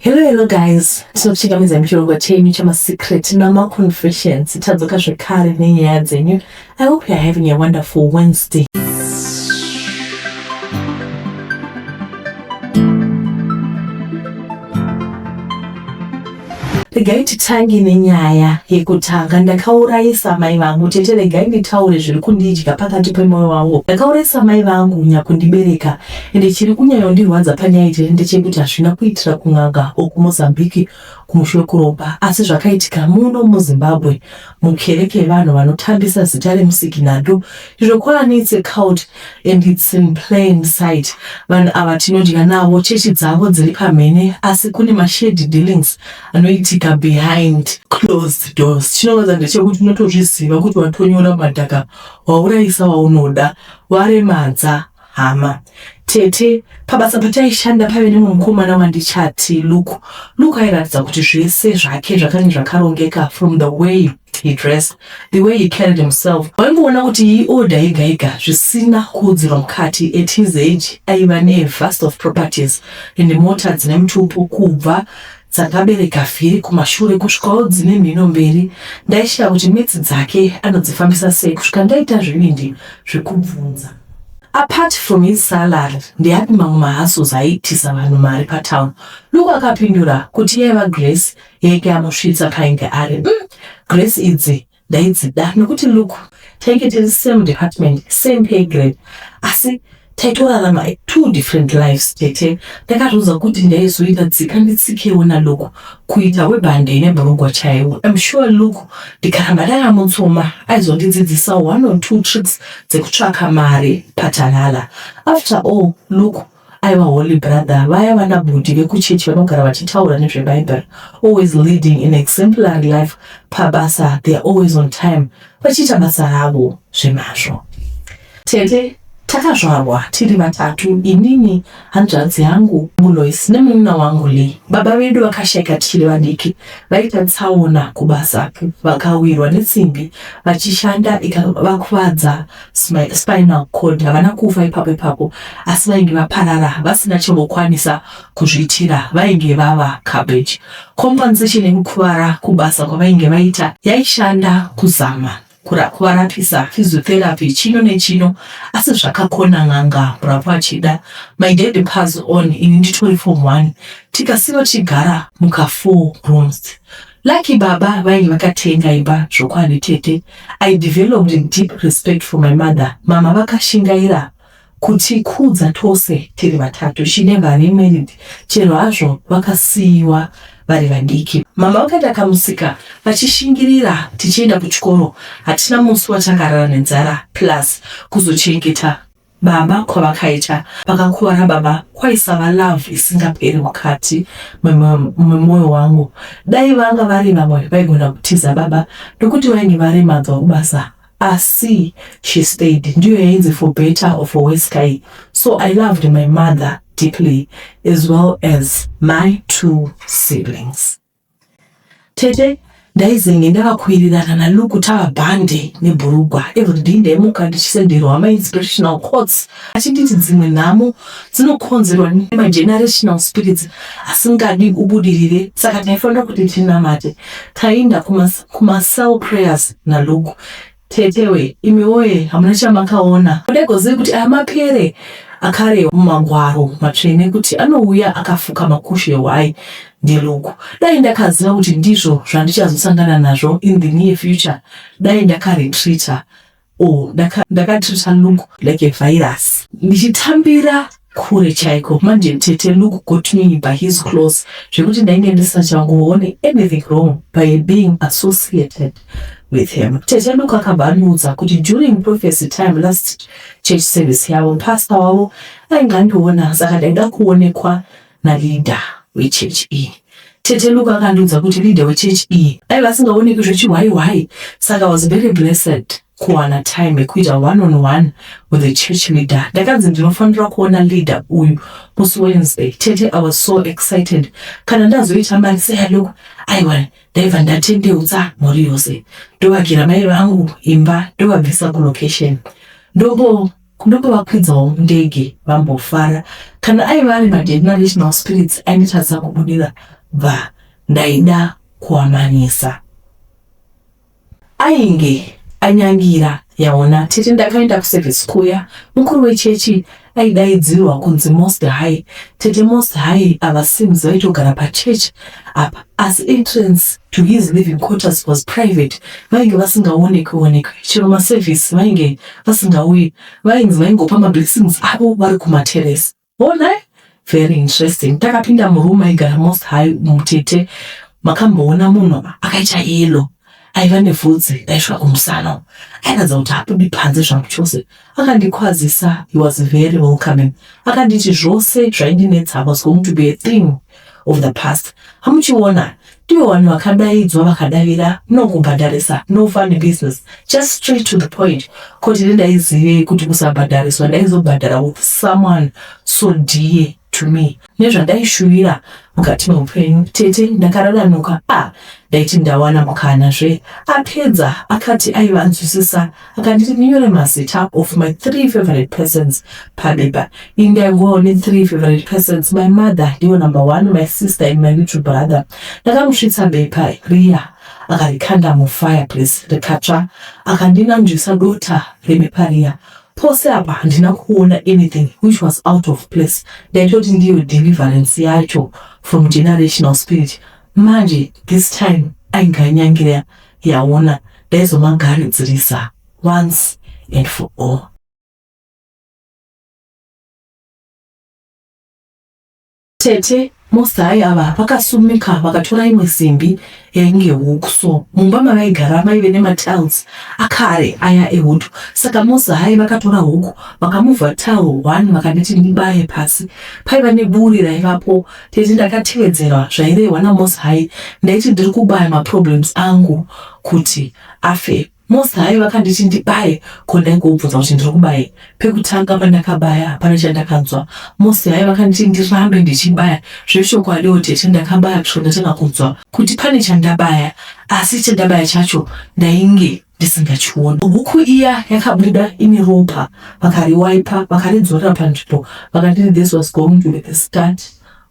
Hello hello guys, tinokuchingamidza muchirongwa chenyu chamasecret namaconfessions. Tadzoka zvekare nenyaya dzenyu. I hope you are having a wonderful Wednesday. Regai titange nenyaya yekutanga. Ndakaurayisa mai vangu tete, regai nditaure zviri kundidya pakati pemwoyo wangu. Ndakaurayisa mai vangu nyakundibereka Ende chiri kunyanyondirwadza panyaya iyi ndechekuti hazvina kuitira kun'anga or kuMozambique kumusha wekuromba asi zvakaitika muno muZimbabwe mukereke yevanhu vanotambisa zita remusiki nado izvo kwaani it's a cult and it's in plain sight vanhu ava tinodya navo chechi dzavo dziri pamhene asi kune mashady dealings anoitika behind closed doors chinorwadza ndechekuti unotozviziva kuti watonyora madhaka waurayisa waunoda waremadza Hama. Tete, pabasa pataishanda paive nemumwe mukomana wandichati Luke. Luke airatidza kuti zvese zvake zvakange zvakarongeka from the way he dressed, the way he carried himself. Waingoona kuti iorder yega yega zvisina kuudzirwa mukati. At his age aiva ne vast of properties and mota dzine mutupo kubva dzakabereka vhiri kumashure kusvikawo dzine mhino mberi. Ndaishaya kuti maths dzake anodzifambisa sei kusvika ndaita zvivindi zvekubvunza. Apart from his salary ndeapi mamwe mahustles aiitisa vanhu mari patown? Luke akapindura kuti yaiva Grace yainge yamusvitsa painge ari. Umm Grace idzi ndaidzida nekuti Luke tainge tiri same department, same pay grade asi taitorarama two different lives tete. Ndakazviudza kuti ndaizoita tsika nditsikewo naLuke kuita webhande nebhurugwa chaiwo. I'm sure Luke ndikaramba ndakamutsoma aizondidzidzisa one or two tricks dzekutsvaka mari patalala. After all Luke aiva holy brother vaya vana bhudhi vekuchechi vanogara vachitaura nezvebhaibheri always leading an exemplary life pabasa they are always on time vachiita basa ravo zvemazvo. Tete takazvarwa tiri vatatu inini, hanzvadzi yangu Lois nemunun'una wangu Lee. Baba vedu vakashaika tichiri vadiki. Vaita tsaona kubasa vakawirwa netsimbi vachishanda ikavakuvadza spinal cord. Havana kufa ipapo ipapo asi vainge vaparara vasina chavokwanisa kuzviitira vainge vava cabbage. Compensation yekukuvara kubasa kwavainge vaita yaishanda kuzama kuvarapisa physiotherapy chino nechino asi zvakakona n'anga murapo achida. My daddy passed on ini nditori form one tikasiiwa tichigara muka four rooms. Lucky baba vainge vakatenga imba zvokwadi tete. I developed deep respect for my mother. Mama vakashingaira Kutikudza tose tiri vatatu. She never remarried chero hazvo vakasiiwa vari vadiki. Mama vakaita kamusika vachishingirira tichienda kuchikoro hatina musi watakarara nenzara plus kuzochengeta baba kwavakaita pakakuvara baba kwaisava love isingaperi mukati memoyo wangu. Dai vanga vari vamwe vaigona kutiza baba nokuti vainge varemadzwa kubasa Asi she stayed ndiyo yainzi for better or for worse kai so I loved my mother deeply as well as my two siblings. Tete ndaizenge ndavakuwirirana naLuku tava bhande nebhurugwa everyday ndaimuka ndichisenderwa mainspirational quotes achinditi dzimwe nhamo dzinokonzerwa nemagenerational spirits asingadi ubudirire saka taifanira kuti tinamate tainda kumacell prayers naLuku Tete we imi woye hamuna chamakaona mudagozive kuti aya mapere akare mumagwaro matsvene kuti anouya akafuka makushe ehwai ndiLuku dai ndakaziva kuti ndizvo zvandichazosangana nazvo in the near future dai ndakaretreater or ndakatreater Luke like a virus ndichitambira kure chaiko manje tete Luke got me by his clothes zvekuti ndainge ndisachangoone anything wrong by being associated with him. Tete Luke akabva andiudza kuti during prophecy time last church service yavo pastor wavo ainge andiona saka ndaida kuonekwa naleader wechurch iyi. Tete Luke akandiudza kuti leader wechurch iyi aiva asingaonekwi zvechihwai-hwai saka was very blessed kuwana time yekuita one on one with the church leader. Ndakanzi ndinofanira kuona leader uyu musi Wednesday. Tete I was so excited. Kana ndazoita mari seyaLuke aiwa ndaibva ndatendeutsa mhuri yose. Ndovakira mai vangu imba ndovabvisa kulocation. Ndombo ndombovakwidzawo ndege vambofara. Kana aiva ari magenerational spirits ainditadzisa kubudira bva ndaida kuamanisa. Ainge anyangira yaona tete ndakaenda kuservice kuya mukuru wechechi aidaidzirwa kunzi Most High. Tete Most High ava seems vaitogara pachurch apa asi entrance to his living quarters was private vainge vasingaonekwi onekwi chero maservice vainge vasingauyi vainzi vaingopa mablessings avo vari kumaterrace. Honai very interesting takapinda muroom maigara Most High mutete makamboona munhu akaita yellow aiva nevhudzi raisvika kumusana airatidza kuti haabudi panze zvangu chose akandikwazisa he was very welcoming akanditi zvose zvaindinetsa was going to be a thing of the past hamuchiona ndivo vanhu vakadaidzwa vakadavira no kubhadharisa no funny business just straight to the point kuti ndindaizivei kuti kusabhadhariswa ndaizobhadhara with someone so dear to me nezvandaishuvira mukati meupenyu tete ndakaradanuka a ah, ndaiti ndawana mukana zve apedza akati aiva anzwisisa akanditi ndinyore mazita of my three favorite persons pabepa ini ndaingovawo nethree favorite persons my mother ndivo number one my sister and my little brother ndakamusvitsa bepa riya akarikanda mufireplace rikatsva akandinanzvisa dota rebepa riya pose apa handina kuona anything which was out of place ndaitoti ndiyo deliverance yacho from generational spirit manje this time ainganyangira yaona ndaizomagaridzirisa once and for all. Tete Most High ava vakasumika vakatora imwe simbi yainge huku so mumba mavaigara maive nematiles akare aya ewood saka Most High vakatora huku vakamuvha tile one vakanditi ndibaye pasi paiva neburi raivapo tete ndakatevedzera zvairehwa naMost High ndaiti ndiri kubaya maproblems angu kuti afe Most High vakanditi ndibaye ko ndaingobvunza kuti ndiri kubaye pekutanga pandakabaya hapana chandakanzwa Most High vakanditi ndirambe ndichibaya zvechokwadiwo tete ndakabaya kusvika ndatanga kunzwa kuti pane chandabaya asi chandabaya chacho ndainge ndisingachioni huku iya yakabuda ine ropa vakariwaipa vakaridzorera panzvimbo vakanditi this was going to be the start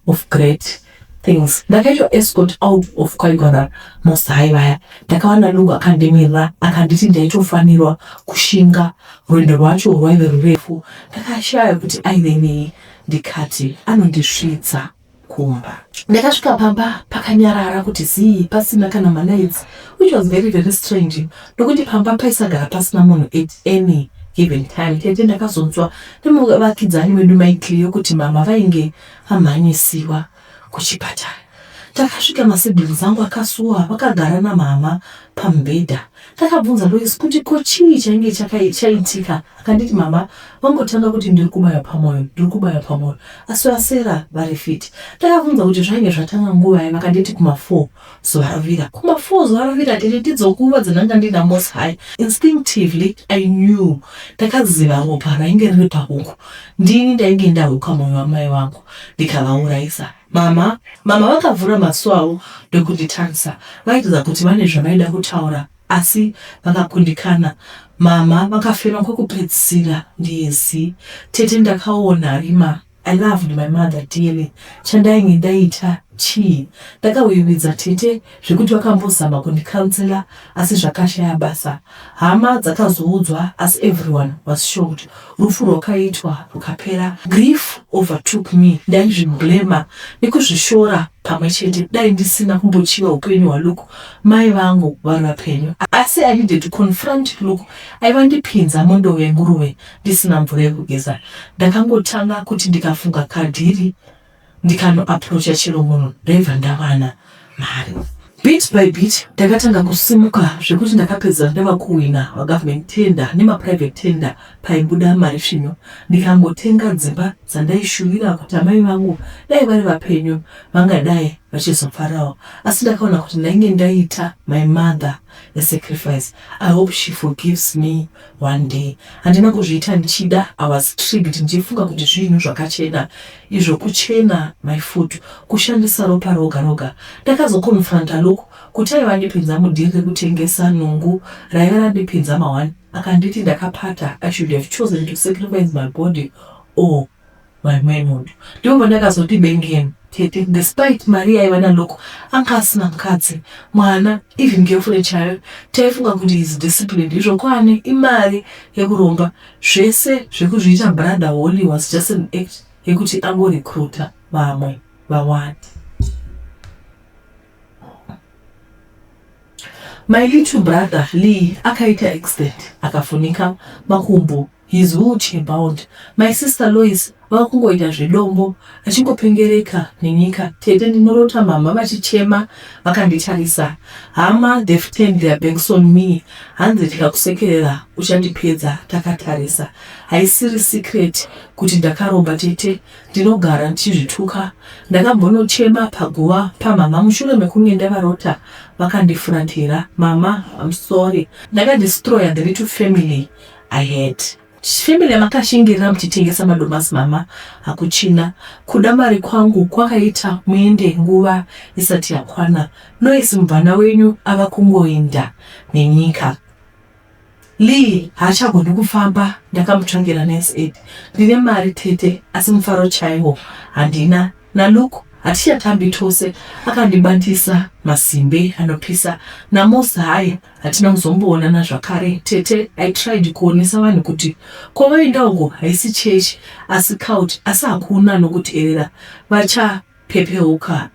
of great things ndakaitwa escort out of kwaigara Most High vaya ndakawana lungu akandimirira akanditi ndaitofanirwa kushinga rwendo rwacho rwaive rurefu ndakashaya kuti aive nei ndikati anondisvitsa kumba ndakasvika pamba pakanyarara kuti zii pasina kana malights which was very very strange nokuti pamba paisagara pasina munhu at any given time tete ndakazonzwa nemuvakidzani wedu maiclio kuti mama vainge vamhanyisiwa kuchipatara takasvika masiblings angu akasuwa vakagara namama pamubhedha ndakabvunza Lois kuti ko chii chainge chaitika akanditi mama vangotanga kuti ndiri kubaya pamwoyo ndiri kubaya pamwoyo asi vasera vari fit ndakabvunza kuti zvainge zvatanga nguvai vakanditi kuma4 zuva rovira kuma4 zuva rovira tete ndidzo nguva dzinanga ndina Most High instinctively I knew ndakaziva ropa rainge riri pahuku ndini ndainge ndahuka mwoyo wamai vangu ndikavaurayisa mama mama vakavhura maso avo ndokunditarisa vaitidza kuti vane zvavaida kutaura asi vakakundikana mama vakafema kwekupedzisira ndiye tete ndakaona rima I loved my mother dearly chandainge ndaita chii ndakawiwidza tete zvekuti vakambozama kundicounsela asi zvakashaya basa hama dzakazoudzwa asi everyone was shocked rufu rwakaitwa rukapera grief overtook me ndaizviblema nekuzvishora pamwe chete dai ndisina kumbochiva upenyu hwaluke mai vangu vari vapenyu asi I needed to confront Luke aiva ndipinza mundove yenguruve ndisina mvura yekugeza ndakangotanga kuti ndikafunga kadhiri ndikanoapproacha chero munhu ndaibva ndawana mari bit by bit ndakatanga kusimuka zvekuti ndakapedza ndava kuwina magovernment tender nemaprivate tender paibuda mari svino ndikangotenga dzimba dzandaishuvira kuti amai vangu dai vari vapenyu vangadai vachizofarawo asi ndakaona kuti ndainge ndaita my mother a sacrifice I hope she forgives me one day handina kuzviita ndichida I was tricked ndichifunga kuti zvinhu zvakachena izvo kuchena my foot kushandisa ropa roga roga ndakazoconfronta Luke kuti aiva andipinza mudhiri rekutengesa nungu raiva randipinza ma1 akanditi ndakapata I should have chosen to sacrifice my body or. My manhood. Ndipo pandakazoti bengeni tete, despite mari yaiva naLuke, anga asina mukadzi, mwana, even girlfriend chaiyo. Taifunga kuti is disciplined. Izvo kwane imari yekuromba. Zvese zvekuzviita brother holy was just an act yekuti angorecruita vamwe vawande. My little brother Lee akaita accident akafunika makumbo. He's wheelchair bound. My sister Lois vava kungoita zvedombo achingopengereka nenyika. Tete, ndinorota mhamha vachichema vakanditarisa. Hama, they've turned their backs on me. Hanzi tikakusekerera uchandipedza takatarisa. Haisiri secret kuti ndakaromba tete. Ndinogara ndichizvituka. Ndakambonochema paguva pamhamha mushure mekunge ndavarota vakandifuratira. Mama, I'm sorry. Ndakadestroya the little family I had. Family yamakashingirira muchitengesa madomasi mama hakuchina. Kuda mari kwangu kwakaita muende nguva isati yakwana. Lois mubvana wenyu ava kungoinda nenyika. Lee haachagoni kufamba, ndakamutsvangira nurse aid. Ndine mari tete asi mufaro chaiwo handina. NaLuke hatichatambi tose, akandibatisa masimbe anopisa. NaMoss hayi hatina kuzomboonana zvakare. Tete, I tried kuonesa vanhu kuti kwavaenda uko haisi church asi cult, asi hakuna anokuteerera. Vachapepeuka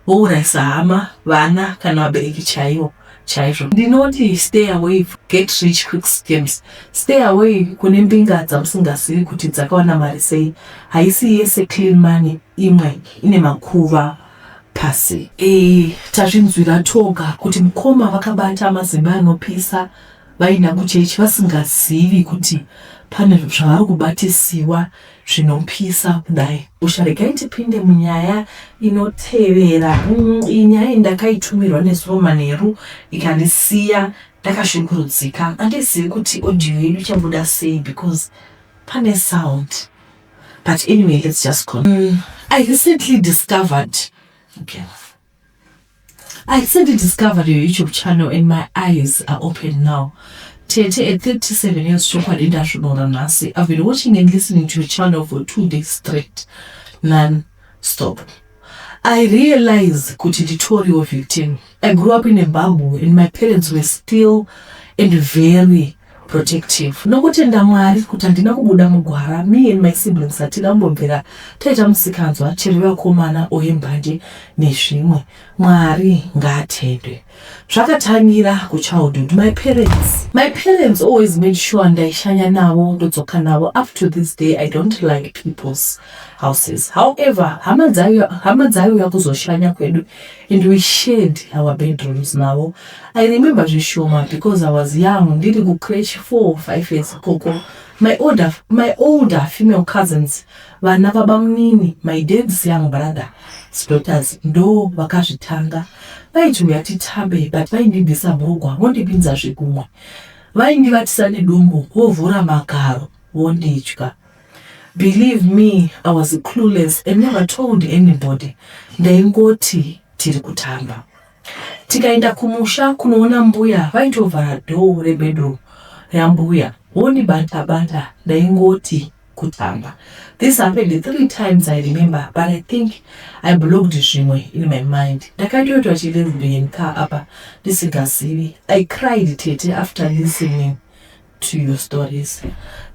vourayisa hama, vana kana vabereki chaivo chaizvo. Ndinoti stay away from get rich quick schemes. Stay away kune mbinga dzamusingazivi kuti dzakawana mari sei. Haisi yese clean money, imwe ine makuva pasi. Tazvinzwira toga kuti mukoma vakabata mazimbe anopisa vaenda kuchechi vasingazivi kuti pane zvavari kubatisiwa zvinopisa kudai. Usha, regai tipinde munyaya inotevera. Iyi nyaya iyi ndakaitumirwa nezuro manheru ikandisiya ndakashungurudzika. Handizivi kuti audio yedu ichabuda sei because pane sound. But anyway, let's just go. I recently discovered okay. I recently discovered your YouTube channel and my eyes are open now. Tete, at 37 years, chokwadi ndazvinora nhasi. I've been watching and listening to your channel for 2 days straight, non-stop. I realize kuti nditoriwo victim. I grew up in a bubble and my parents were still and very protective. Nokutenda Mwari kuti handina kubuda mugwara. Me and my siblings hatina kumbobvira taita musikanzwa, chero vevakomana oyembanje nezvimwe. Mwari ngaatendwe. Zvakatangira kuchildhood. My parents always made sure ndaishanya navo, ndodzoka navo. Up to this day I don't like people's houses. However, hama dzaiuya kuzoshanya kwedu and we shared our bedrooms navo. I remember zvishoma because I was young, ndiri kucreche 4 5 years ikoko. My older female cousins, vana vabamunini, my dad's young brother's daughters, ndo vakazvitanga. Vaiti uya titambe, but vaindibvisa bhurugwa vondipinza zvikumwe. Vaindivatisa nedumbu, vovhura magaro vondidya. Believe me, I was clueless and never told anybody. Ndaingoti tiri kutamba. Tikaenda kumusha kunoona mbuya, vaitovhara door rebedroom yambuya vondibata bata. Ndaingoti kutamba. This happened three times I remember, but I think I blocked zvimwe in my mind. Ndakatoitwa chilesbian ka apa ndisingazivi. I cried, tete, after listening to your stories.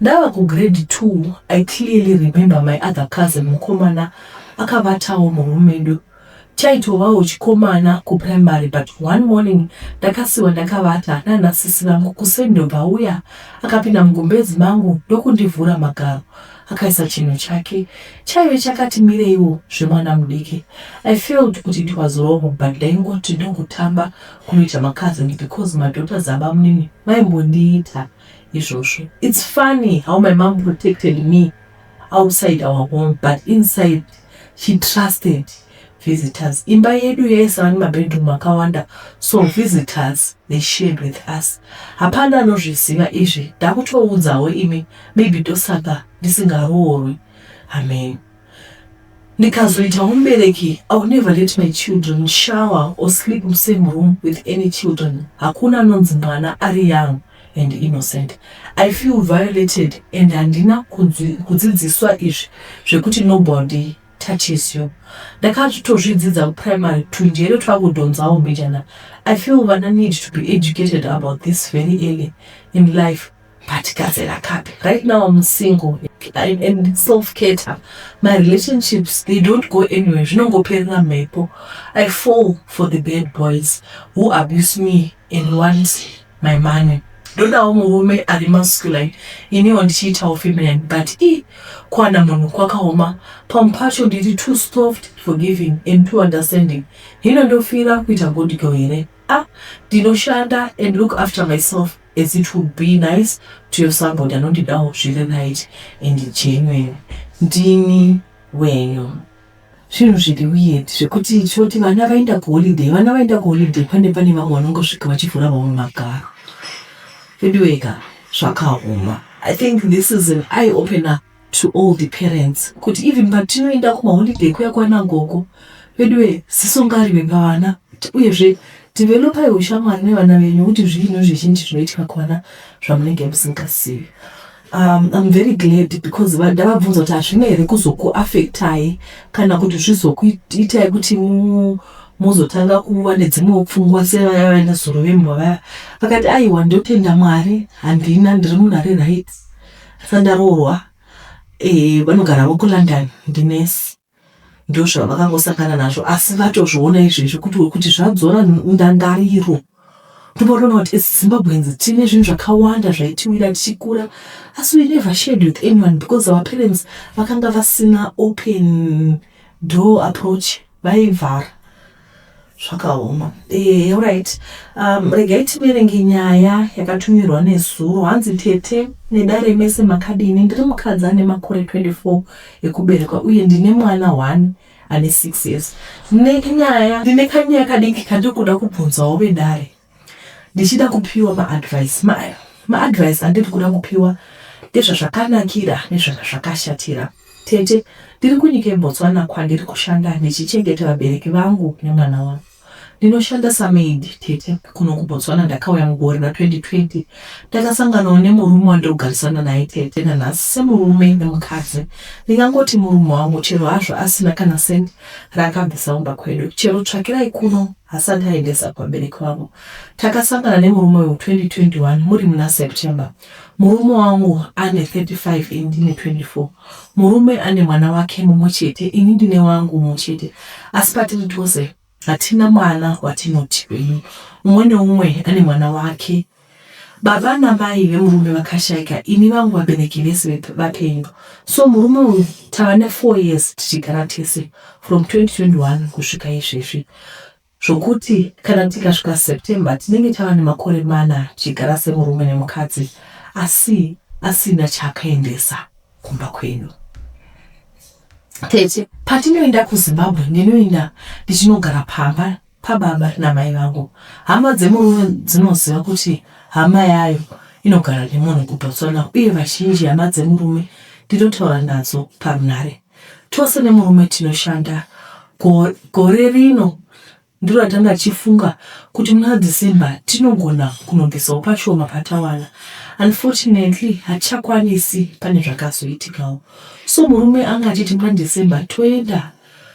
Ndava kugrade 2, I clearly remember my other cousin mukomana akavatawo muroom medu. Chaitovawo chikomana kuprimary, but one morning ndakasiwa ndakavata nanasisi vangu. Kuseni ndobva uya akapinda mugumbezi mangu ndokundivhura magaro, akaisa chinhu chake. Chaive chakati mireiwo zvemwana mudiki. I felt kuti it was wrong, but ndaingoti ndongotamba kunoita macousin because madaughters abamunini vaimbondiita izvozvo. It's funny how my mom protected me outside our home, but inside she trusted visitors. Imba yedu yaisava nemabedroom akawanda, so visitors, they shared with us. Hapana anozviziva izvi, ndakutoudzawo imi. Maybe ndosaka ndisingaroorwi, amen. Ndikazoitawo mubereki, I will never let my children shower or sleep musame room with any children. Hakuna anonzi mwana ari young. and innocent. I feel violated and handina kudzidziswa izvi zvekuti nobody touches you. Ndakatozvidzidza kuprimary tunjere twakudhonzawo mbijana. I feel vana need to be educated about this very early in life but kazera kapi. Right now I'm single and self-cater. My relationships, they don't go anywhere. Zvinongoperera mhepo. I fall for the bad boys who abuse me and want my money. Ndodawo murume ari masculine, iniwo ndichiitawo feminine, but i kuwana munhu kwakaoma. Pamwe pacho ndiri too soft, forgiving and too understanding. Hino ndofira kuita good girl here? Ah, ndinoshanda and look after myself, as it would be nice to have somebody anondidawo zviri right and genuine. Ndini wenyu. Zvinhu zviri weird zvekuti choti vana vaenda kuholiday, vana vaenda kuholiday, pane vamwe vanongosvika vachivhura vamwe magaro. Veduweka, zvakaoma. I think this is an eye opener to all the parents kuti even patinoenda kumaholiday kuya kwana gogo, veduwe, ziso ngarive pavana. Uyezve developai ushamwari nevana venyu kuti zvinhu zvizhinji zvinoitika kuvana zvamunenge musingazivi. I'm very glad because ndavabvunza kuti hazvina here kuzokuafectai kana kuti zvizokuitai kuti muzotanga kuva nedzimwewo pfungwa sevaya vainazoro vembwa vaya. Vakati aiwa, ndotenda Mwari, handina, ndiri munhu ari right, asandaroorwa. Vanogara kuLondon, ndinesi. Ndozvavakangosangana nazvo, asi vatozviona izvezvi kuti zvadzora ndangariro. Ndopaunoona kuti as Zimbabweans tine zvinhu zvakawanda zvaitiwira tichikura, asi we never shared with anyone because our parents vakanga vasina open door approach, vaivhara. Zvakaoma. Alright, regai tiverenge nyaya yakatumirwa nezuro. Hanzi, "Tete nedare mese, makadini? Ndiri mukadzi ane makore 24 ekuberekwa uye ndine mwana 1 ane 6 years. Nenyaya, ndine kanyaya kadiki kandiri kuda kubvunzawo vedare, ndichida kupiwa maadvice. Maadvice andiri kuda kupiwa ndezvazvakanakira nezvazvakashatira. Tete, ndiri kunyika yeBotswana kwandiri kushanda ndichichengeta vabereki vangu nemwana wangu. Ndinoshanda samaid, tete, kuno kuBotswana. Ndakauya mugore ra2020. Ndakasanganawo nemurume wandiri kugarisana naye, tete, nanhasi semurume nemukadzi. Ndingangoti murume wangu, chero hazvo asina kana sendi raakabvisa mumba kwedu. Chero tsvakirai kuno hasati aendesa kuvabereki vangu. Takasangana nemurume uyu 2021 muri muna September. Murume wangu ane 35, ini ndine 24. Murume ane mwana wake mumwe chete, ini ndine wangu mumwe chete, asi patiri tose hatina mwana watinoti wedu. Mumwe neumwe ane mwana wake. Baba namai vemurume vakashaika, ini vangu vabereki vese vapenyu. So murume uyu tava ne4 years tichigara tese, from 2021 kusvika izvezvi, zvokuti kana tikasvika September tinenge tava nemakore 4 tichigara semurume nemukadzi, asi asina chaakaendesa kumba kwedu. Tete, patinoenda kuZimbabwe, ndinoenda ndichinogara pamba pababa namai vangu. Hama dzemurume dzinoziva kuti hama yayo inogara nemunhu kuBotswana, uye vazhinji hama dzemurume ndinotaura nadzo parunhare. Tose nemurume tinoshanda. Gore rino ndiro ratanga tichifunga kuti muna December tinogona kunobvisawo pashoma patawana. Unfortunately hatichakwanisi, pane zvakazoitikawo. So murume anga achiti muna December toenda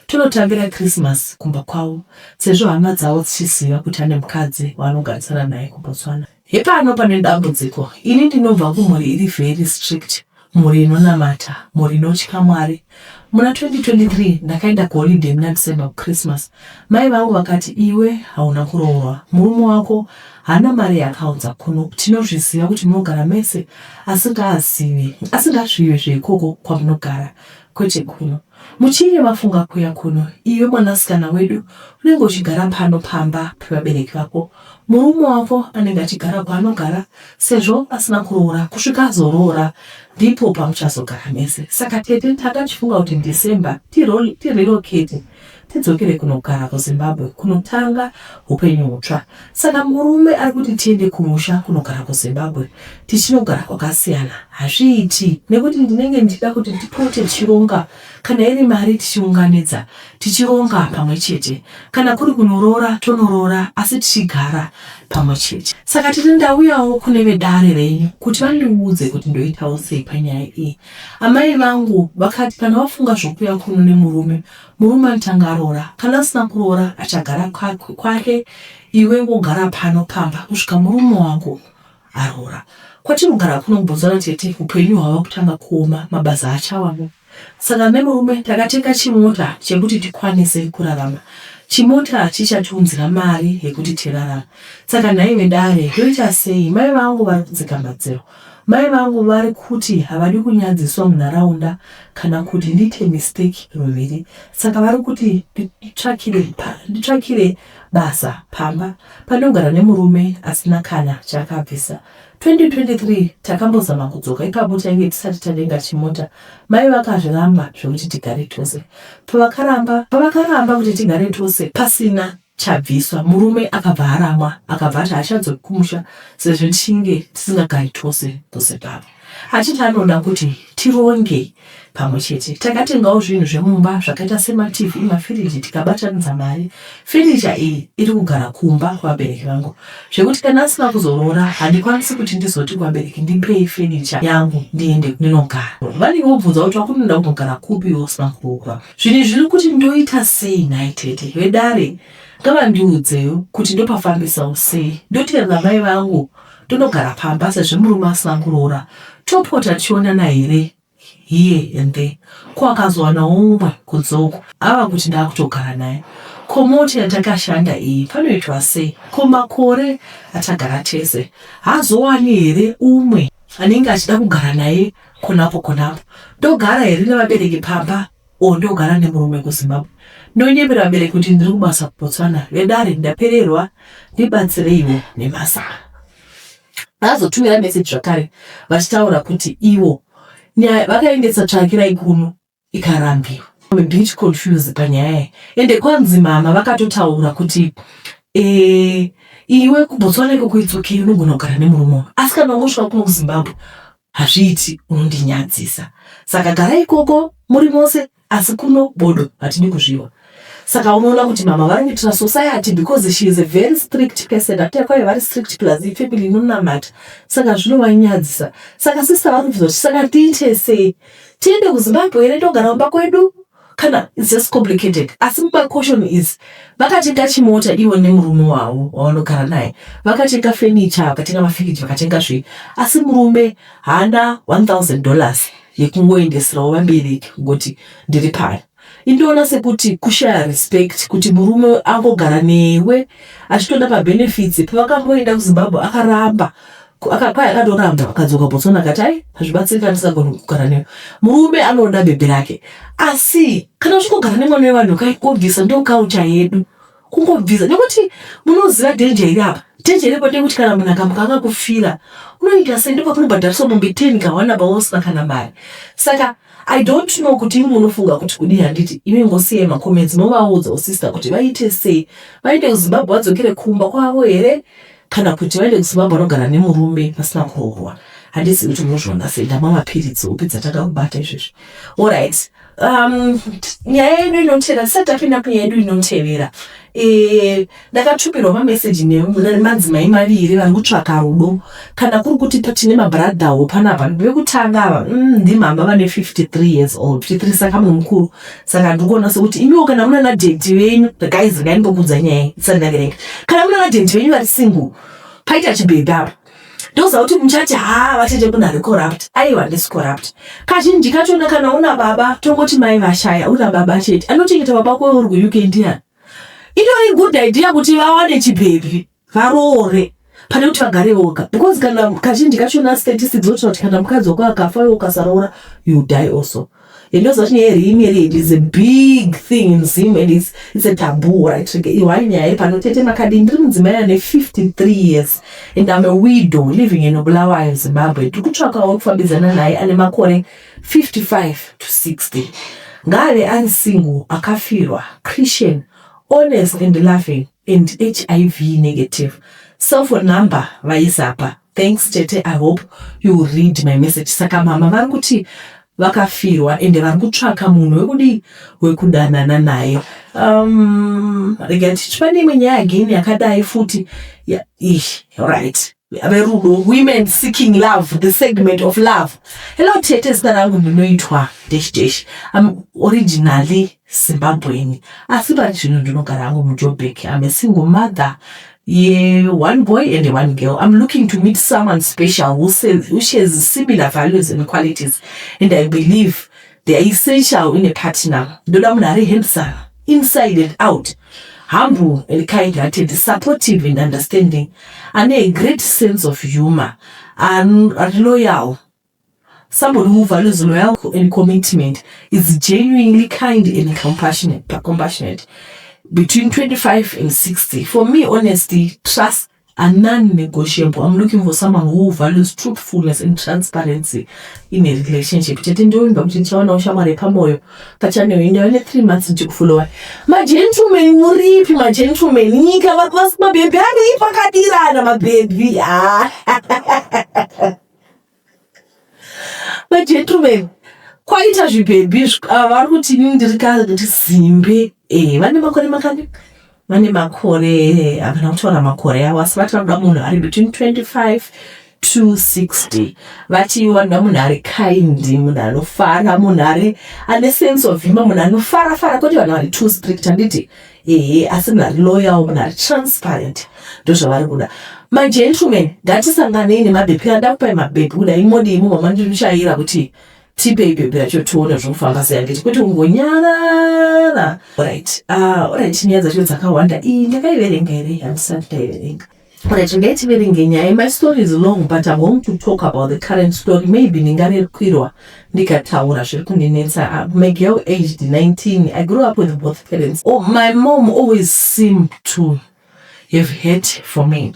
tonotambira Christmas kumba kwavo, sezvo hama dzavo dzichiziva kuti ane mukadzi waanogarisana naye kuBotswana. Hepano pane dambudziko. Ini ndinobva kumhuri iri very strict, mhuri inonamata, mhuri inotya Mwari. Muna 2023 ndakaenda kuholiday muna December kuChristmas. Mai vangu vakati, 'Iwe hauna kuroorwa, murume wako haana mari yaakaunza kuno. Tinozviziva kuti munogara mese, asi ngaazive, asi ngazvive zveikoko kwamunogara, kwete kuno. Muchinge mafunga kuuya kuno, iwe mwanasikana wedu unenge uchigara pano pamba pevabereki vako. Murume wako anenge achigara kwaanogara sezvo asina kuroora. Kusvika azoroora ndipo pamuchazogara mese.' Saka tete, takachifunga kuti December tirelocate, tidzokere kunogara kuZimbabwe kunotanga upenyu hutsva. Saka murume ari kuti tiende kumusha kunogara kuZimbabwe, tichinogara kwakasiyana. Hazviiti nekuti ndinenge ndichida kuti tipote tichironga kana iri mari tichiunganidza tichironga pamwe chete. Kana kuri kunoroora tonoroora asi tichigara pamwe chete. Saka tete ndauyawo kune vedare renyu kuti vandiudze kuti ndoitawo sei panyaya iyi. Amai vangu vakati kana wafunga zvokuuya kuno nemurume, murume anotanga aroora. Kana asina kuroora achagara kwake iwe wogara pano pamba kusvika murume wako aroora. Kwatinogara kuno kuBotswana tete hupenyu hwava kutanga kuoma mabasa haachawana. Saka nemurume takatenga chimota chekuti tikwanise kurarama. Chimota chichatiunzira mari yekuti tirarame. Saka nhai vedare ndoita sei? Mai vangu vari kudzika madziro. Mai vangu vari kuti havadi kunyadziswa munharaunda kana kuti ndiite mistake ruviri. Saka vari kuti nditsvakire nditsvakire basa pamba pandogara nemurume asina kana chaakabvisa. 2023 takambozama kudzoka ipapo tainge tisati tatenga chimota mai vakazviramba zvekuti tigare tose. Pavakaramba pavakaramba kuti tigare tose pasina chabviswa murume akabva aramwa akabva ati haachadzoki kumusha sezvo tichinge tisingagari tose kuZimbabwe. Achiti anoda kuti tironge pamwe chete. Takatengawo zvinhu zvemumba zvakaita semaTV, mafiriji tikabatanidza mari. Fenicha iyi iri kugara kumba kwevabereki vangu zvekuti kana asina kuzoroora handikwanisi kuti ndizoti kuvabereki ndipei fenicha yangu ndiende ndinogara. Vanenge vobvunza kuti wakunoda kunogara kupi iwe usina kuroorwa. Zvinhu zviri kuti ndoita sei nhai tete? Vedare ngavandiudzewo kuti ndopafambisawo sei. Ndoterera mai vangu tonogara pamba sezvo murume asina kuroora topota tichionana here here and there. Ko akazowanawo umwe kunze uku ava kuti ndakutogara naye. Ko mota yatakashanda iyi panoitwa sei? Ko makore atagara tese haazowani here umwe anenge achida kugara naye konapo konapo? Ndogara here nevabereki pamba or ndogara nemurume kuZimbabwe? Ndonyepera vabereki kuti ndiri kubasa kuBotswana. Vedare ndapererwa ndibatsireiwo nemazano. Vazotumira message zvakare vachitaura kuti ivo nyaya vakaendesa tsvakirai kuno ikarambiwa. I'm a bit confused panyaya iyi ende kwanzi mama vakatotaura kuti eh, iwe kuBotswana ikoko it's okay unogona kugara nemurume wako asi kana wangosvika kuno kuZimbabwe hazviiti unondinyadzisa saka gara ikoko muri mose asi kuno bodo hatidi kuzviwa saka unoona kuti mama vari kuitira society because she is a very strict person ataya kwaive vari strict plus ifamily inonamata saka zvinovanyadzisa saka sister vari kubvunza kuti saka tiite sei tiende kuZimbabwe here togara kumba kwedu kana it's just complicated asi my caution is vakatenga chimota ivo nemurume wavo wavanogara naye vakatenga furniture vakatenga mafiriji vakatenga zvii asi murume haana $1000 yekungoendeserawo vabereki kungoti ndiri pano indoona sekuti kushaya respect kuti murume angogara newe achitoda mabenefits pavakamboenda kuZimbabwe akaramba kwai akatoramba akadzoka Botswana akati ai hazvibatsiri kana ndisingagoni kugara newe murume anoda bhebhi rake asi kana uchingogara nemwana wevanhu kaikobvisa ndo culture yedu kungobvisa nekuti munoziva danger iri apa danger iripo ndekuti kana munhu akamuka akakufira unoita sei ndopakunobhadhariswa mombe 10 kawana pausina kana mari saka I don't know kuti imi munofunga kuti kudii handiti imi ngosiyai macomments movaudza sister kuti vaite sei vaende kuZimbabwe vadzokere kumba kwavo here kana kuti vaende kuZimbabwe vanogara nemurume pasina kuroorwa handizivi kuti munozviona sei ndamwa mapiritsi hope dzatanga kubata izvezvi alright nyaya yedu inotevera tisati tapinda kunyaya yedu inotevera e, ndakatumirwa mameseji nemadzimai maviri vari kutsvaka rudo kana kuri kuti tine mabradhawo panapa vekutanga ava ndimama vane 53 years old 53 saka munhu mukuru saka ndiri kuona sekuti imiwo kana muna nadaddy venyu guys regai ndimbokuudza nyaya isati ndaverenga kana muna nadaddy venyu vari single paita chibhebhi apa ndoziva kuti muchati ha vatete munhu ari corrupt aiwa handisi corrupt kazhinji kachona kana una baba tongoti mai vashaya una baba chete anochengeta baba wako uri kuUK ndiani itori good idea kuti vawane chibhebhi varoore pane kuti vagare voga because kana kazhinji kachona statistics dzotaura kuti kana mukadzi wako akafa iwe ukasaroora you die also ndoziva kuti nyaya yeremarriage is a big thing in Zim and it's a taboo right ihwai nyaya iri pano tete makadini ndiri mudzimai ane 53 years and I'm a widow living in Bulawayo Zimbabwe ndiri kutsvakawo kufambidzana naye ane makore 55 to 60 ngaave ari single akafirwa Christian honest and loving and HIV negative cellphone number vaisapa. Thanks tete, I hope you read my message. Saka mama vari kuti vakafirwa ende vari kutsvaka munhu wekudii, wekudanana naye. Rega tichipa neimwe nyaya again yakadai futi. Yeah, right, verudo, women seeking love, the segment of love. Hello tete, zita rangu ndinoitwa dash dash. I'm originally Zimbabwean, asi pari zvino ndinogara hangu muJoburg. I'm a single mother ye one boy and one girl. I'm looking to meet someone special who shares similar values and qualities, and I believe they are essential in a partner. Ndoda munhu ari handsome inside and out, humble and kind hearted, supportive and understanding, ane a great sense of humor and loyal, somebody who values loyalty and commitment, is genuinely kind and compassionate. Between 25 and 60. For me, honesty, trust are non-negotiable. I'm looking for someone who values truthfulness and transparency in a relationship. Tete, ndoimba kuti ndichawanawo shamwari yepamoyo pachannel iyi. Ndava ne3 months ndichikufollowa. Magentlemen muripi? Magentlemen, nyika mabhebhi ari pakadirana mabhebhi. Ah. Magentlemen kwaita zvibhebhi vari kuti inini ndiri kazimbe. Vane makore makani? Vane makore, havana kutaura makore avo, asi vati vanoda munhu ari between 25 to 60. Vati vanoda munhu ari kind, munhu anofara, munhu ari ane sense of humor, munhu anofarafara, kwete vanhu vari too strict, handiti? Ehe, asi munhu ari loyal, munhu ari transparent, ndozvavari kuda. Magentlemen, ngatisanganei nemabhebhi. Kana ndakupai mabhebhi kudai, modii? Mumama ndinoshayira kuti tipei bhebhi racho tione zvokufamba sei, handiti? Kwete kungonyarara. Right, alright, nyaya dzacho dzakawanda. Iyi ndakaiverenga here? Handisati ndaiverenga. Right, ngaitiverenge nyaya. My story is long, but I'm going to talk about the current story. Maybe ndingarekwirwa ndikataura zviri kundinetsa. My girl aged 19. I grew up with both parents. Oh, my mom always seemed to have hate for me.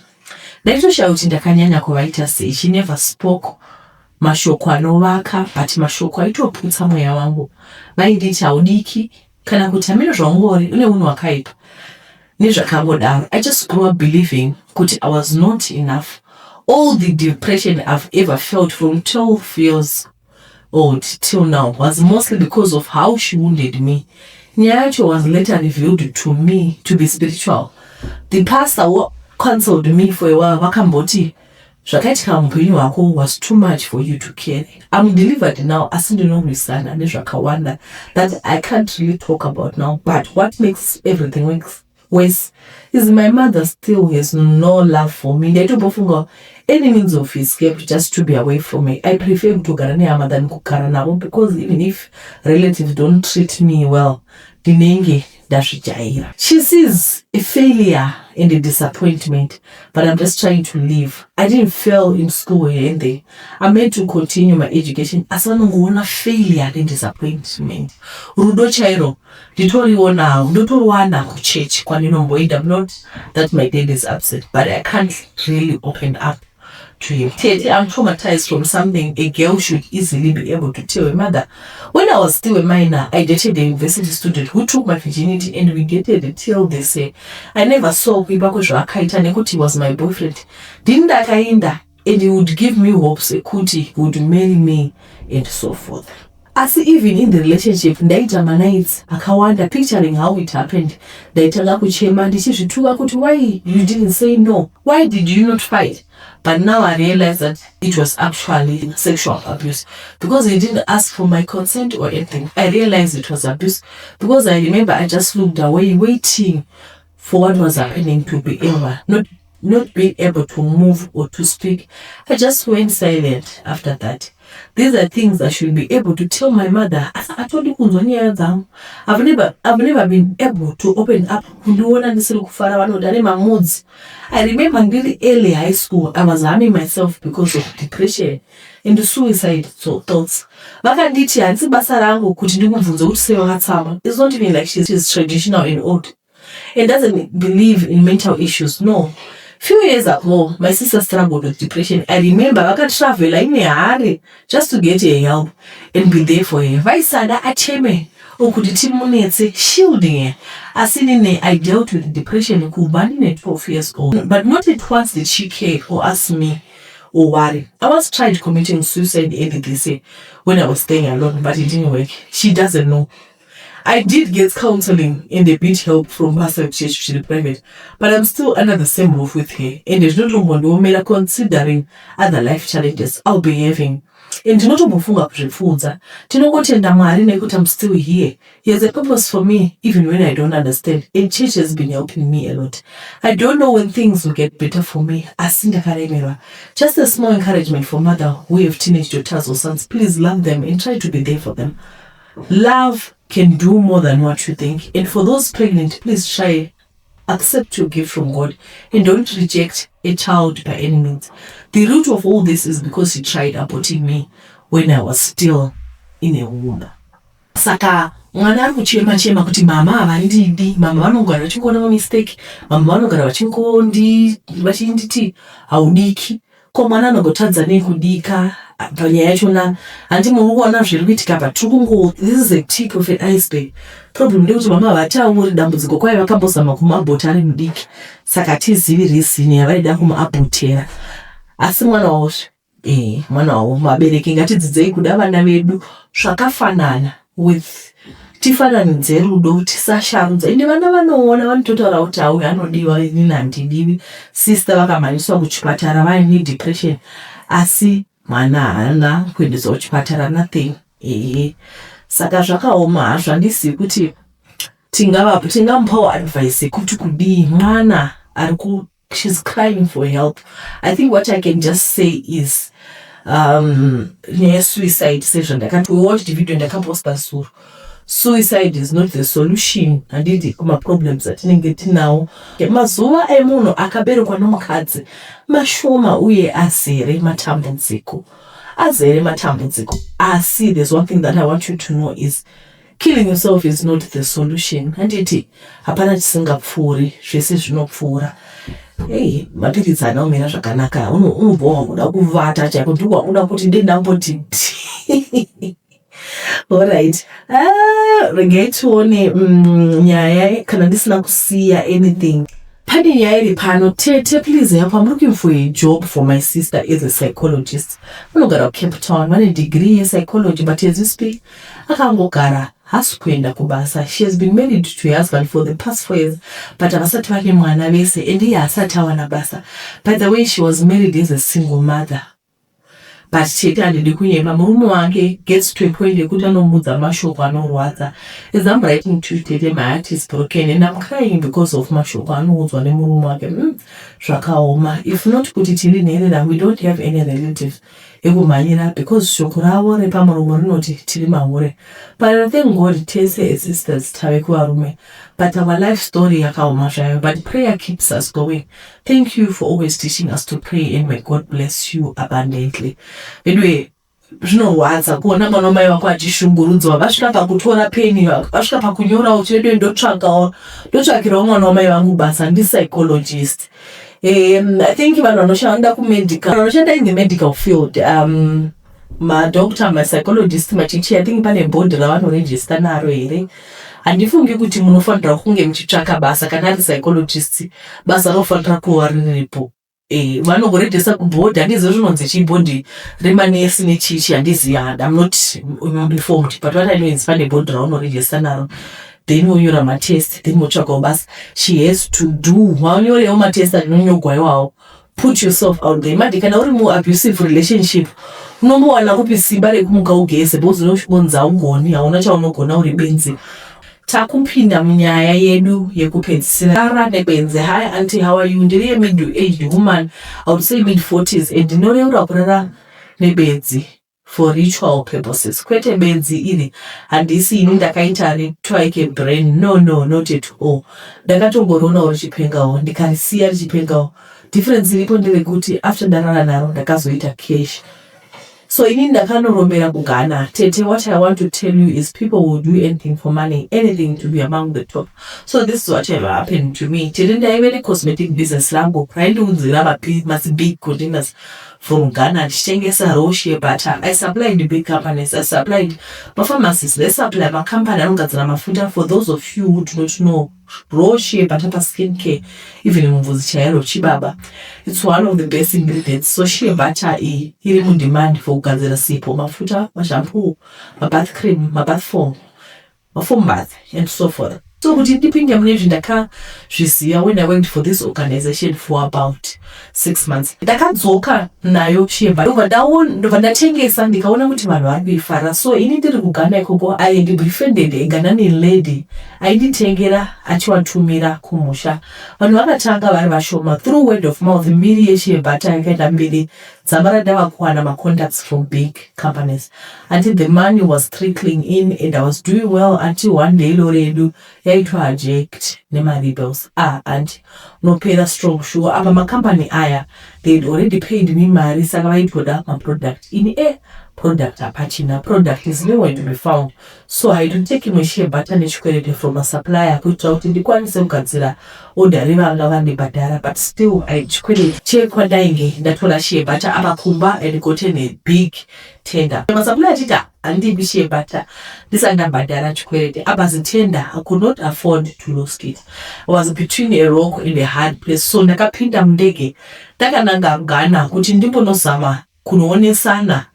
Ndaitoshaya kuti ndakanyanya kuvaita sei. She never spoke mashoko anovaka, but mashoko aitoputsa mweya wangu. Vainditi haudiki, kana kuti hameno zvaungori, une unhu hwakaipa, nezvakangodaro. I just grew up believing kuti I was not enough. All the depression I've ever felt from 12 years old till now was mostly because of how she wounded me. Nyaya yacho was later revealed to me to be spiritual. The pastor who counseled me for a while vakamboti zvakaitika muupenyu hwako was too much for you to carry. I'm delivered now, asi ndinorwisana nezvakawanda that I can't really talk about now. But what makes everything worse is my mother still has no love for me. Ndaitombofunga any means of escape just to be away from me. I prefer kutogara nehama than kugara navo, because even if relatives don't treat me well, ndinenge ndazvijaira. She sees a failure and a disappointment, but I'm just trying to live. I didn't fail in school or anything. I'm meant to continue my education, asi vanongoona failure nedisappointment. Rudo chairo nditoriwo nawo, ndotoriwana kuchechi kwandinomboenda. Not that my dad is upset, but I can't really open up to him. Tete, I'm traumatized from something a girl should easily be able to tell her mother. When I was still a minor, I dated a university student who took my virginity, and we dated till this year. I never saw kuipa kwezvaakaita nekuti he was my boyfriend. Ndini ndakaenda, and he would give me hopes ekuti he would marry me and so forth. Asi even in the relationship, ndaita manights akawanda picturing how it happened. Ndaitanga kuchema ndichizvituka kuti why you didn't say no, why did you not fight? But now I realize that it was actually sexual abuse because he didn't ask for my consent or anything. I realized it was abuse because I remember I just looked away, waiting for what was happening to be over, not being able to move or to speak. I just went silent after that. These are things I should be able to tell my mother, asi hatodi kunzwa nyaya dzangu. I've never been able to open up. Kundiona ndisiri kufara, vanoti ane mamoods. I remember ndiri early high school, I was harming myself because of depression and suicide thoughts. Vakanditi handisi basa rangu kuti ndikubvunze kuti sei wakatsamwa. It's not even like she's traditional and old and doesn't believe in mental issues. No. Few years ago, my sister struggled with depression. I remember vakatravela ine hurry just to get her help and be there for her. Vaisada acheme okuti timunetse, shielding her. Asi inini I dealt with depression kubva ndine 12 years old, but not at once did she care or ask me. or worry. I once tried committing suicide early this year when I was staying alone, but it didn't work. She doesn't know. I did get counseling and a bit help from Pastor Church to the private, but I'm still under the same roof with her, and zvinotombondiomera considering other life challenges I'll be having. And ndinotombofunga kuzvipfuudza. Tinongotenda Mwari nekuti I'm still here. He has a purpose for me even when I don't understand, and church has been helping me a lot. I don't know when things will get better for me, asi ndakaremerwa. Just a small encouragement for mother who have teenage daughters or sons. Please love them and try to be there for them. Love can do more than what you think. And for those pregnant, please try accept your gift from God and don't reject a child by any means. The root of all this is because he tried aborting me when I was still in a womb. Saka mwana ari kuchema chema kuti mama havandidi, mama vanogara vachingoona mamistake, mama vanogara vachingondi vachinditi haudiki. Ko mwana anogotadza nei kudika panyaya yachona? Handi muri kuona zviri kuitika pa tiri kungo, this is a tip of an iceberg. Problem ndekuti mama havatauri dambudziko. Kwai vakambozama kumuabhota ari mudiki, saka hatizivi reason yavaida kumuabhotera, asi mwana wavozve, mwana wavo. Vabereki, ngatidzidzei kuda vana vedu zvakafanana, with tifananidze rudo, tisasharudza. Ende vana vanoona, vanototaura kuti auyu anodiwa, inini handidiwi. Sister vakamhanyiswa kuchipatara vaine depression, asi mwana haana kuendeswa kuchipatara, nothing. Ehe, saka zvakaoma hazvo. Handizivi kuti tingamupawo advice yekuti kudii. Mwana ari ku, she's crying for help. I think what I can just say is nyaya yesuicide, sezvandakati, we watched video ndakaposta zuro, suicide is not the solution, handiti, kumaproblems atinenge tinawo. Mazuva emunhu akaberekwa nomukadzi mashoma uye azere matambudziko, azere matambudziko. Asi there's one thing that I want you to know is killing yourself is not the solution, handiti? Hapana chisingapfuuri, zvese zvinopfuura. Ei, mapiritsi haana kumira zvakanaka, unobva wakuda kuvata chaiko, ndikwakuda kuti ndendamboti. Alright, ah, regai tione nyaya kana ndisina kusiya anything. Pane nyaya iri pano. "Tete, please help. I'm looking for a job for my sister as a psychologist. Vanogara kuCape Town, vane degree yepsychology, but as you speak akangogara, haasi kuenda kubasa. She has been married to her husband for the past 4 years, but havasati vane mwana vese, and iye haasati awana basa. By the way, she was married as a single mother. But tete, handidi kunyema, murume wake gets to a point yekuti anomuudza mashoko anorwadza. As I'm writing to tete, my heart is broken and I'm crying because of mashoko anoudzwa nemurume wake. Zvakaoma. If not kuti tiri nherera, we don't have any relatives ekumhanyira because shoko ravo repamuromo rinoti tiri mahure. But I thank God, tese as sisters tave kuvarume, but our life story yakaoma zvayo, but prayer keeps us going. Thank you for always teaching us to pray and may God bless you abundantly." Anyway, zvinorwadza kuona mwana wamai vako achishungurudzwa. Vasvika pakutora peni, vasvika pakunyorawo, chedu ndotsvakawo, ndotsvakirawo mwana wamai vangu basa, ndipsychologist. I think vanhu vanoshanda kumedical, vanoshanda in the medical field, madoctor, mapsychologist, machichi, I think pane bhodhi ravanorejista naro here. Handifungi kuti munofanira kunge muchitsvaka basa. Kana ari psychologist, basa rinofanira kuva riripo. Vanongorejista kubhodhi. Handizivi zvinonzi chii, bhodhi remanesi nechichi, handizivi. I'm not informed, but what I know is pane bhodhi raunorejista naro, then wonyora matest, then wotsvagawo basa. She has to do, wanyorewo matest anonyogwa iwawo. Put yourself out there. Madi kana uri muabusive relationship, unombowana kupi simba rekumuka ugeze? Because unosvikonzi haugoni, hauna chaunogona, uri benzi. Takupinda munyaya yedu yekupedzisira, rara nebenzi. "Hi auntie, how are you? Ndiri yemiddle aged woman, I would say mid 40s, and ndinoreura kurara nebenzi for ritual purposes. Kwete, benzi iri handisi ini ndakaita ritwaike brain. No, not at all. Ndakatongorionawo richipengawo, ndikarisiya richipengawo. Difference iripo nderekuti after ndarara naro, ndakazoita cash. So inini ndakanorombera kuGhana. Tete, what I want to tell you is people will do anything for money, anything to be among the top. So this is what have happened to me. Tete, ndaive necosmetic business rangu raindiunzira mabig containers from Ghana, ndichitengesa raw shea butter. I supplied big companies, I supplied mapharmacies, they supply macompany anogadzira mafuta. For those of you who do not know Raw shea butter pa skin care even mubvudzi chairo chibaba. It's one of the best ingredients. So shea butter iyi iri mudemand for kugadzira sipo, mafuta, mashampoo, mabath cream, mabath foam, mafoam bath and so forth. So kuti ndipinde mune izvi ndakazviziva when I worked for this organization for about 6 months. Ndakadzoka nayo shea butter ndobva ndatengesa ndikaona kuti vanhu vari kuifarira. So ini ndiri kuGhana ikoko I had befriended a Ghanaian lady ainditengera achiwatumira kumusha. Vanhu vakatanga vari vashoma through word of mouth mbiri yeshea butter yakaenda mberi dzamara ndava kuwana macontacts from big companies until the money was trickling in and I was doing well until one day lori yedu yaitwa hijacked nemarebels. Ah aunty unopera strong shuwa apa macompany aya they had already paid me mari saka vaitoda maproduct ini eh product hapachina product is nowhere to be found So I had to take imwe shea butter nechikwereti from a supplier kuitira kuti ndikwanise kugadzira order revanga vandibhadhara but still I had chikwereti chekwandainge ndatora shea butter apa kumba and gotten a big tender. Masupplier achiti handipi shea butter ndisati ndabhadhara chikwereti apa zitender I could not afford to lose it. I was between a rock and a hard place so ndakapinda mundege ndakananga Ghana kuti ndimbonozama kunoonesana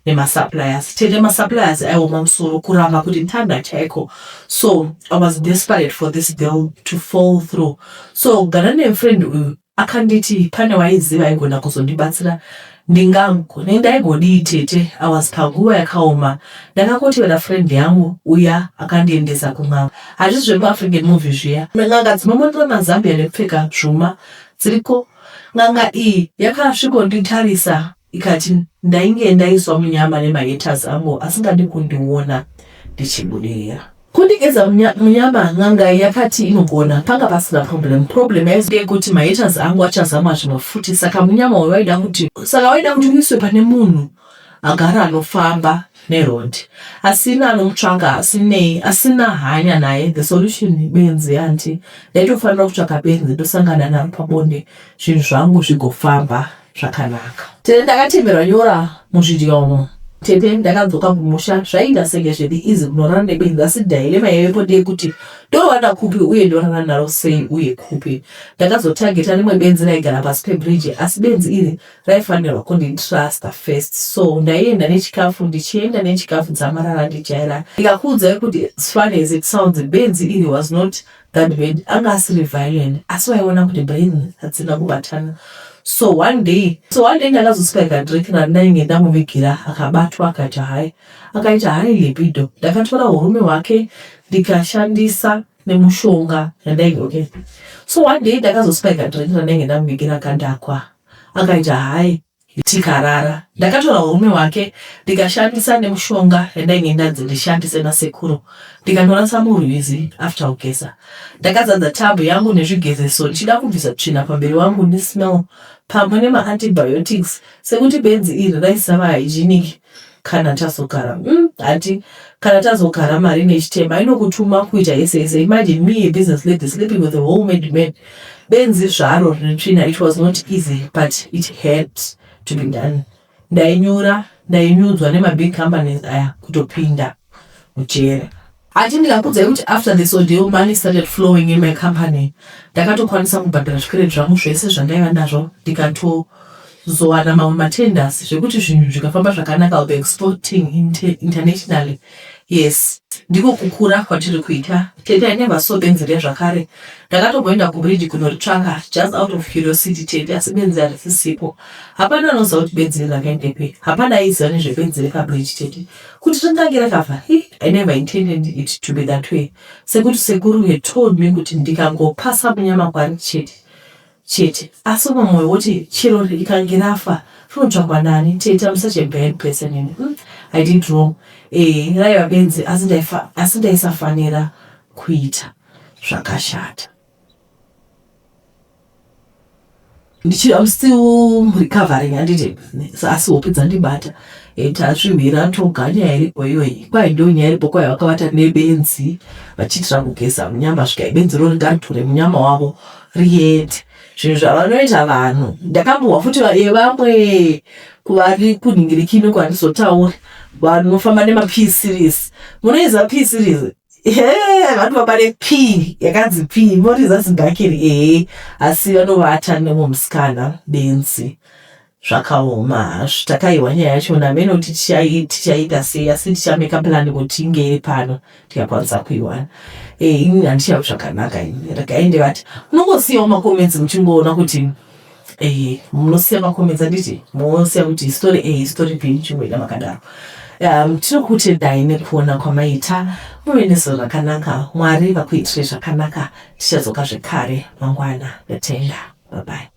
nemasuppliers tete masuppliers aioma musoro kuramba kuti ntanda chaiko so I was desperate for this deal to fall through so gana nefriend uyu akanditi pane waiziva aigona kuzondibatsira ndaigodii tete I was panguva yakaoma ndakakotevera friend yangu uya akandiendesa kun'anga hazvisi zvemuafrican movie zviya n'anga dzinomonera mazambia nekupfeka zvuma dziriko N'anga iyi yakasvikonditarisa ikati ndainge ndaiswa munyama nemahaters angu asingadi kundiona ndichibudirira. Kundigeza munyama n'anga iyi yakati inogona panga pasina problem. Problem yaizove yekuti mahaters angu achazama zvimwe futi saka munyama uyu waida kuti saka waida kuti uiswe pane munhu agara anofamba neroad asina anomutsvaka asinei asina hanya naye the solution benzi anti ndaitofanira kutsvaka benzi ndosangana naro pabonde zvinhu zvangu zvigofamba zvakanaka. Tete ndakatemerwa nyora muzvidya umo. Tete ndakadzoka kumusha zvaiita senge zviri easy kunorara nebenzi asi dilemma yaivepo ndeyekuti ndoriwana kupi uye ndorara naro sei uye kupi. Ndakazotageta rimwe benzi raigara pasi pebridge asi benzi iri raifanirwa kunditruster first so ndaienda nechikafu ndichienda nechikafu dzamara randijaira ndikakuudzai kuti as funny as it sounds benzi iri was not that bad anga asiri violent asi waiona kuti brain hadzina kubatana so one day so one day ndakazospika drink randainge ndamuvigira akabatwa akaita hai akaita hai libido ndakatora urume hwake ndikashandisa nemushonga yandainge okay so one day ndakazospika drink randainge ndamuvigira akadhakwa Akaita hai tikarara. Ndakatora urume hwake ndikashandisa nemushonga yandainge ndanzi ndishandise nasekuru ndikanorasa murwizi after kugeza. Ndakazadza tub yangu nezvigezeso ndichida kubvisa tsvina pamberi wangu nesmell pamwe nemaantibiotics sekuti benzi iri raisava hygienic kana tazogara. Umm hanti kana tazogara mari nechitema inokutuma kuita yese yese imagine me a business lady sleeping with a whole made man benzi zvaro rine tsvina it was not easy but it had to be done ndainyura ndainyudzwa nemabig companies aya kutopinda mujere Ati ndikakuudzai kuti after this ordeal money started flowing in my company ndakatokwanisa kubhadhara zvikwereti zvangu zvese zvandaiva nazvo ndikatozowana mamwe matenders zvekuti zvinhu zvikafamba zvakanaka I'll be exporting internationally yes ndiko kukura kwatiri kuita tete I never saw benzi riya zvakare ndakatomboenda kubridge kunoritsvaka just out of curiosity tete asi benzi harisisipo hapana anoziva kuti benzi iri rakaendepi hapana aiziva nezvebenzi repabridge tete Kuti ringange rakafa hi I never intended it to be that way sekuti sekuru had told me kuti ndikangopasa munyama kwari chete chete asi umwe moyo woti chero rikange rafa rinotsvagwa nani tete I'm such a bad person ini mm, I did wrong eh raiva benzi asi ndaifa asi ndaisafanira kuita zvakashata. Ndichi I'm still recovering handiti asi hope dzandibata eh, tasvihwira toga nyaya iripo iyoyi kwai ndo nyaya iripo kwai vakavata nebenzi vachiitira kugeza munyama svika ibenzi rori ngaritore munyama wavo riende zvinhu zvavanoita vanhu ndakambohwa futi vamwe kuvari kunhingirikino kwandizotauri vanofamba nemap series munoiziva p series. Vanova pane p yakanzi p mori zazibhakiri ehe, asi vanovata nemumwe musikana benzi. Zvakaoma hazvo, takaiwa nyaya yachona hameno kuti tichaita sei, asi tichameka plan kuti inge iri pano tikakwanisa kuiwana. Eh, ini handichavi zvakanaka ini, regai ndivati munongosiyawo macomments muchingoona kuti eh, munosiya macomments handiti mosiya kuti story A story B muchingoita makadaro. Tinokutendai nekuona kwamaita, muve nezuva rakanaka, Mwari vakuitire zvakanaka. Tichadzoka zvekare mangwana. Ndatenda, bye bye.